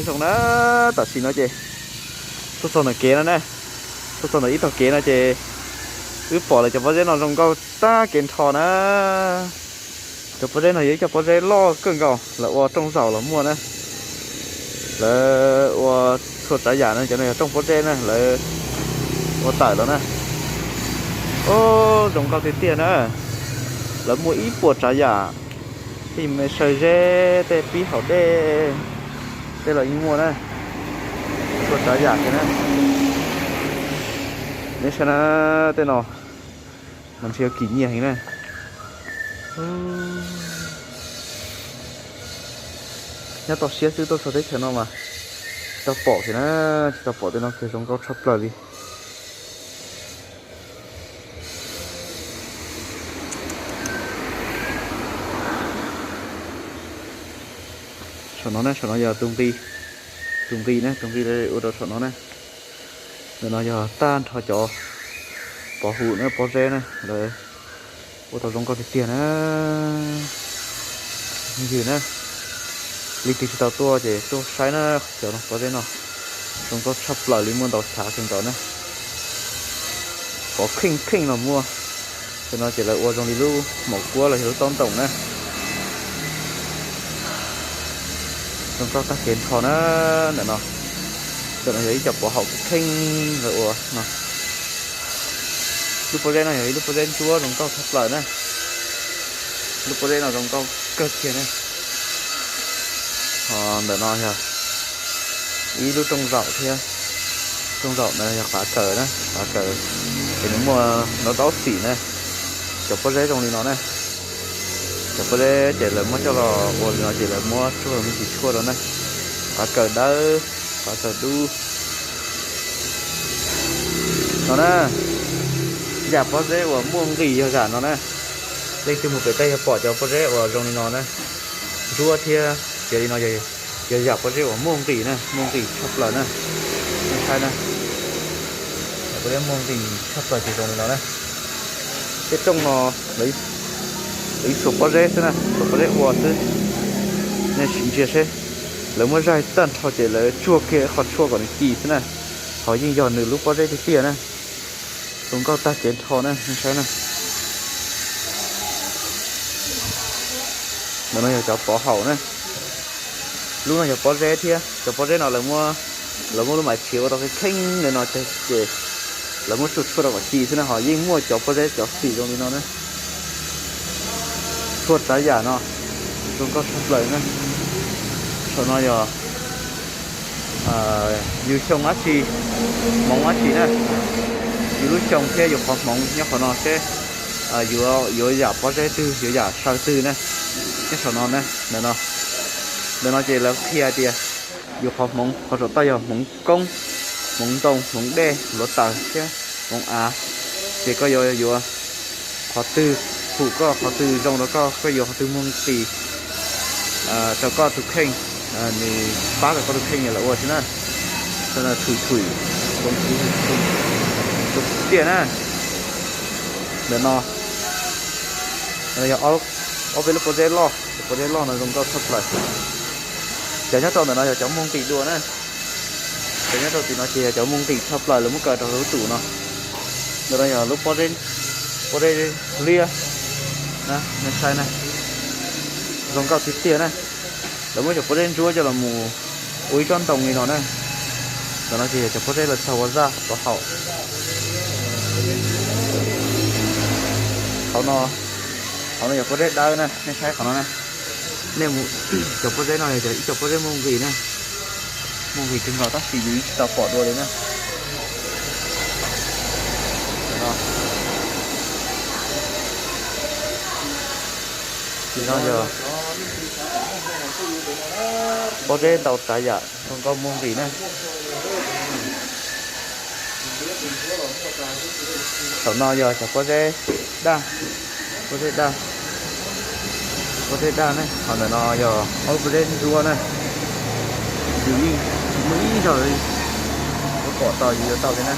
Zoo na, tam sim no ces tuaj txog ntawm kev no na, tuaj txog ntawm ib tog kev no ces wb pom lawv cov pob zeb no zoo nkauj tag kev nrho na. Cov pob zeb no yog ib cov pob zeb loj kawg nkaus, lawv ua rooj zaum los muaj na. Lawv ua txhua tsav yam no, cov no yog rooj pob zeb na, lawv ua tawm los na. Zoo nkauj tiag tiag na. Lawv muaj ib puas tsav yam, tej me saw zeb, tej pib haus dej, tej los yeej muaj na. Txhua tsav yam kiag na. Neb saib na, tej no mas ntshe yuav kim nyiaj heev na. Nyob toj siab xwb, tuaj txog teb chaws no mas tsis tau pom kiag na, tsis tau pom tej no kiag, zoo nkauj tshaj plaws li. Saum no na, saum no yog tus nqi, tus nqi na, tus nqi ua rau saum no na. Ntawm no yog tag nrho cov pov hum na, pob zeb na, lawv ua tau zoo nkauj tiag tiag na. Ywg na, leej twg tsis tau tuaj ces tuaj saib na, cov pob zeb no zoo nkauj tshaj plaws li, muaj ntau chav kawg nkaus na. Pov kheej kheej los muaj. Cov no ces lawv ua zoo li lub maum kuab los yog lub taub ntoos na. Zoo nkauj tag kev nrho na. Ntawm no, ntawm no yog ib co pov haum kheej lawv ua no. Lub pob zeb no yog ib lub pob zeb ntsuab zoo nkauj tshaj plaws na. Lub pob zeb no zoo nkauj kawg kiag na. Ho ntawm no yog ib lub rooj zaum thiab. Rooj zaum ntawd yog qav kaws na, qav kaws ces nws muaj nov taub xim na. Cov pob zeb zoo li no na. Cov pob zeb ces lawv muab coj los ua li no ces lawv muab tsuag me ntsis tshuaj rau na. Qav kaws dawb, qav kaws dub. No na, yam pob zeb uas muaj nqis yog yam no na. Leej twg mus pem teb yog pom cov pob zeb uas zoo li no na, ntsuab thiab tiav li no, yog yam pob zeb uas muaj nqis na, muaj nqis tshaj plaws na. Nej saib na, pob zeb muaj nqis tshaj plaws ces zoo li no na. Tej rooj no lawv ib txhua pob zeb xwb na, txhua pob zeb ua xwb. Nej sim ntsia seb, lawv muab zaig tag nrho ces lawv tsuag kiag qhov tshuaj kom nws ci xwb na. Ho yeej yog nws lub pob zeb tiag tiag na. Zoo nkauj tag kev nrho na, nej saib na. Ntawm no yog cov pov haum na. Lub no yog pob zeb thiab, cov pob zeb no lawv muab, lawv muab lub mam tshiav ua tau kheej kheej li no ces lawv muab tsuag tshuaj rau kom ci xwb na, ho yeej muaj cov pob zeb cov xim zoo li no na. Txhua tsav yam no zoo nkauj tshaj plaws na. Saum no yog yus xyoo dab tsi, hmoov dab tsi na, yus lub xyoo thiab yus qhov hmoov nyob qhov no seb yuav, yuav yam pob zeb twg, yuav yam saw twg na. Nyob saum no na, ntawm no, ntawm no ces lawv qhia tias yus qhov hmoov, qhov saum toj yog hmoov koob, hmoov ntoo, hmoov dej, hluav taws thiab hmoov av. Ces koj yuav, yuav qhov twg phum koj, qhov twg zoo rau koj, koj yuav qhov twg muaj nqis rau koj tus kheej, nws pab rau koj tus kheej los ua xwb na. Thwm thwm tiag na. Ntawm no yog ob peb lub pob zeb loj, cov pob zeb loj no zoo nkauj tshaj plaws. Cov nyob rau ntawm no yog cov muaj nqis dua na. Cov nyob rau tim no ces yog cov muaj nqis tshaj plaws lawv muab kaw rau hauv lub tus no. Ntawm no yog lub pob zeb, pob zeb liab na, nej saib na. Zoo nkauj tiag tiag na. Lawv muab cov pob zeb ntsuab coj los mus ua ib tsob ntoo li no na. Ntawm no ces yog cov pob zeb lawv txhog ua zaj pov haum. Hauv no, hauv no yog pob zeb dawb na, nej saib qhov no na. Nej, cov pob zeb no yog ib co pob zeb muaj nqis na. Muaj nqis kawg nkaus tab sis yus tsis tau pom dua li na. Tim no yog pob zeb ntau tsav yam zoo nkauj muaj nqis na. Saum no yog cov pob zeb daj, pob zeb daj, pob zeb daj ne. Ho ntawm no yog ob lub pob zeb ntsuab na. Yus yeej muaj ib zaug li, yuav pom tau yus yuav tau li na.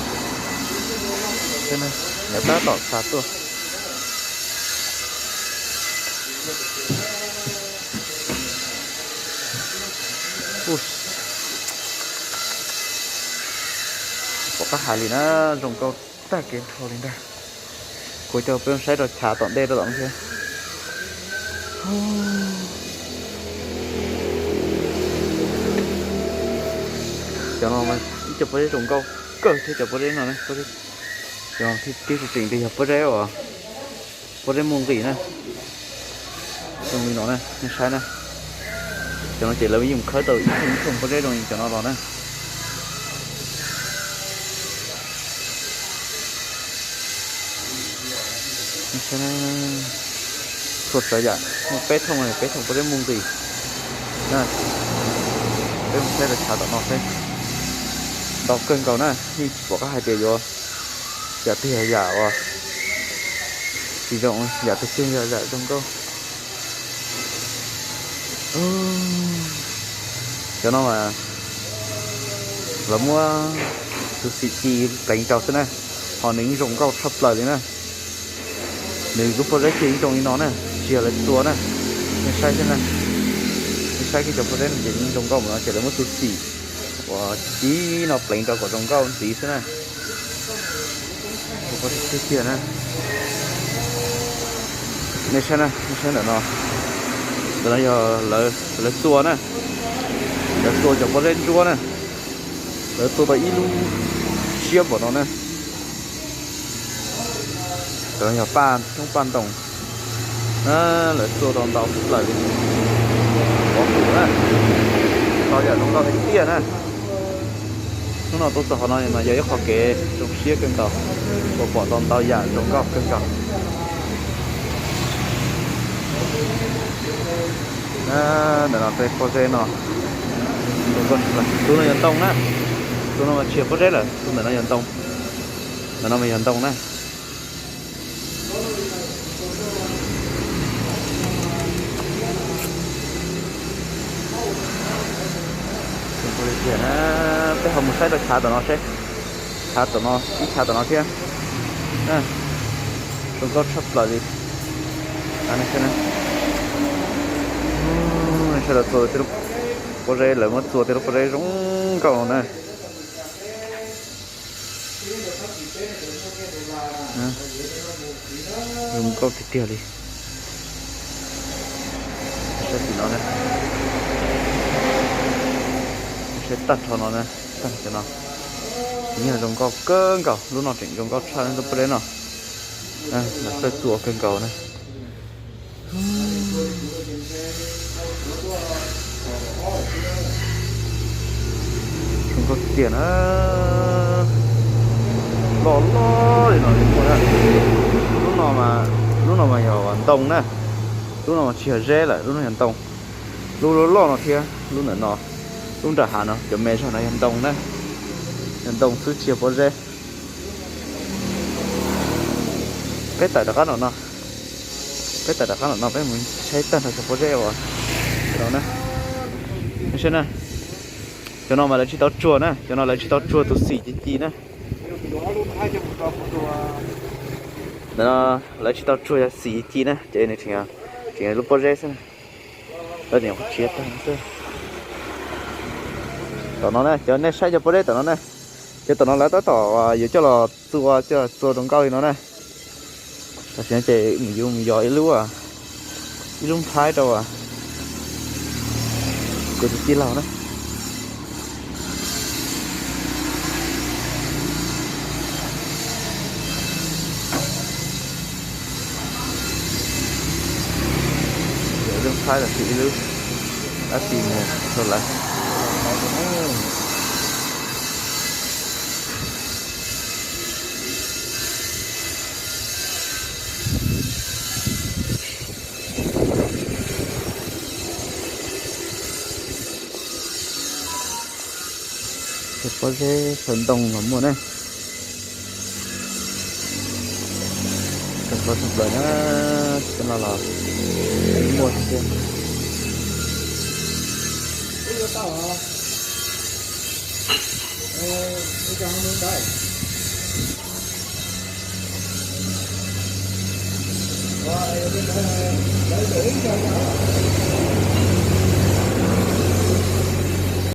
Nws tab tom xa tuaj. Qab hais li na, zoo nkauj tag kev nrho li ntag. Kuv coj peb saib rau chav tom ntej rau tom thiab. Cov no ib co pob zeb zoo nkauj kawg thiab cov pob zeb no na. Cov no thiab tseem tias yog pob zeb uas pob zeb muaj nqis na. Zoo li no na, nej saib na. Cov no ces lawv yeej khawb tau ib thooj ib thooj pob zeb zoo li cov no los na. Txhua tsav yam muaj peb thooj, peb thooj pob zeb muaj nqis. Peb mus saib rau chav tom no seb. Ntau kawg nkaus na, yeej tsis pom qab hais tias yuav yam twg yam uas tsis zoo, yam twg twg yam zoo nkauj. Cov no mas lawv muab tus xim ci pleev rau xwb na, ho nws yeej zoo nkauj tshaj plaws li na. Nws lub pob zeb ces yeej zoo li no na, tsis yog lawv txua na. Nej saib xwb na, nej saib kiag cov pob zeb no ces yeej zoo nkauj mus no ces lawv muab tus xim uas ci no pleev rau kom zoo nkauj ntxiv xwb na. Tiag tiag na. Nej saib na, nej saib ntawm no, ntawm no yog lawv txua na, lawv txua cov pob zeb ntsuab na, lawv txua tau ib lub siab npaum no na. Ntawm no yog paj roob paj ntoo, lawv txua tau ntau plaws li, pov pum na, tau yam zoo nkauj tiag tiag na. Hnub no tuaj txog qhov no mas yog ib qho kev zoo siab kawg nkaus, uas pom tau ntau yam zoo nkauj kawg nkaus. Ntawm no tej pob zeb no, tus no yog ntoo na, tus no mas tsis yog pob zeb lawm, tus ntawm no yog ntoo, ntawm no mas yog ntoo na. Peb ho mus saib rau chav tom no seb, chav tom no, ib chav tom no thiab. Zoo nkauj tshaj plaws li. Sawv daws txua tej lub pob zeb, lawv muab txua tej lub pob zeb zoo nkauj no na. Zoo nkauj tiag tiag li. Saib tim no na, saib tag nrho no na, tag nrho no, yeej zoo nkauj kawg nkaus, lub no tseem zoo nkauj tshaj lub pob zeb no. Lawv txawj txua kawg nkaus na. Zoo nkauj tiag na. Loj loj li no muaj na. Lub no mas, lub no mas yog ntoo na. Lub no mas tsis yog zeb lawm, lub no yog ntoo. Lub loj loj no thiab lub ntawm no, lub nram hav no, cov me zog no yog ntoo na. Yog ntoo xwb tsis yog pob zeb. Peb tawm rov qab no no, peb tawm rov qab no no peb mus saib tag nrho cov pob zeb uas no na. Saib na, cov no mas lawv tsis tau tsuag na, cov no lawv tsis tau tsuag tus xim ci ci na. Ntawm no lawv tsis tau tsuag yog xim ci ci na, ces nws tseem, tseem lub pob zeb xwb na. Lawv tseem qhov tsia tag xwb. Tom no na, cov nej saib cov pob zeb tom no na, cov tom no lawv tab tom yuav coj los txua, coj los txua rau nkauj li no na. Tam sim no ces mus yuav mus yos ib lub, ib lub nplhaib rau kuv tus tij laug na. Lub nplhaib los sis ib lub dab tsi mus rau lawv. Cov pob zeb xaws ntoo los muaj na. Cov pob zeb xaws ntoo na, cov no los muaj thiab.